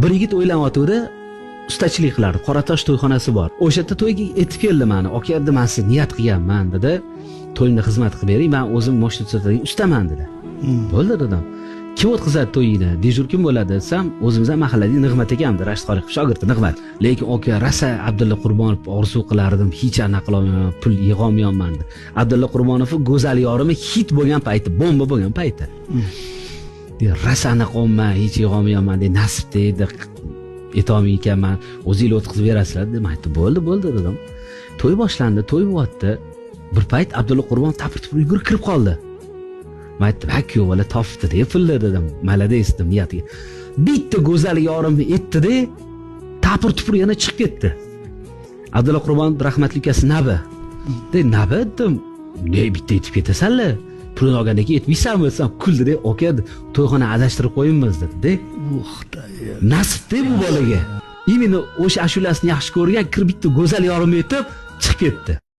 Bir yigit o'ylanyotgandi, ustachilik qilardi. Qoratosh to'yxonasi bor. O'sha yerda to'yga yetib keldi mani. Aka dedi, man sizni niyat qilganman dedi. To'yimda xizmat qilib bering, man o'zim moshina tuzatadigan ustaman dedi. Bo'ldi dedim. Kim o'tkazadi to'yingni? Дежур kim bo'ladi desam, o'zimizdan mahalladagi Nig'mat akamdi, Rashid Xoliqov shogirdi Nig'mat. Lekin aka rosa Abdulla Qurbonov orzu qilardim, hech anaqa qilolmayman, pul yig'olmayapman dedi. Abdulla Qurbonov Go'zal yorimi hit bo'lgan payti, bomba bo'lgan payti. Rosa anaqa olman, hech yig'olmayapman dedi, nasib deydi. Etolmay ekanman, o'zinglar o'tkazib berasizlar dedim. Aytdi, bo'ldi, bo'ldi dedim. To'y boshlandi, to'y bo'lyapti. Bir payt Abdulla Qurbonov tapir tupur yugurib kirib qoldi. Man aytdim, ha kuyov bola topibdi deb pulni dedim. Молодец dedim niyatiga. Bitta go'zal yorimni etdi-da, tapir tupur yana chiqib ketdi. Abdulla Qurbonov rahmatli ukasi Nabi. De Nabi dedim, ne bitta etib ketasanlar? Pulini olgandan keyin etmaysanmi desam, kuldi-da, aka to'yxona adashtirib qo'yibmiz dedi-da. Nasibda bu bolaga. Именно o'sha ashulasini yaxshi ko'rgan, kirib bitta go'zal yorimni etib chiqib ketdi.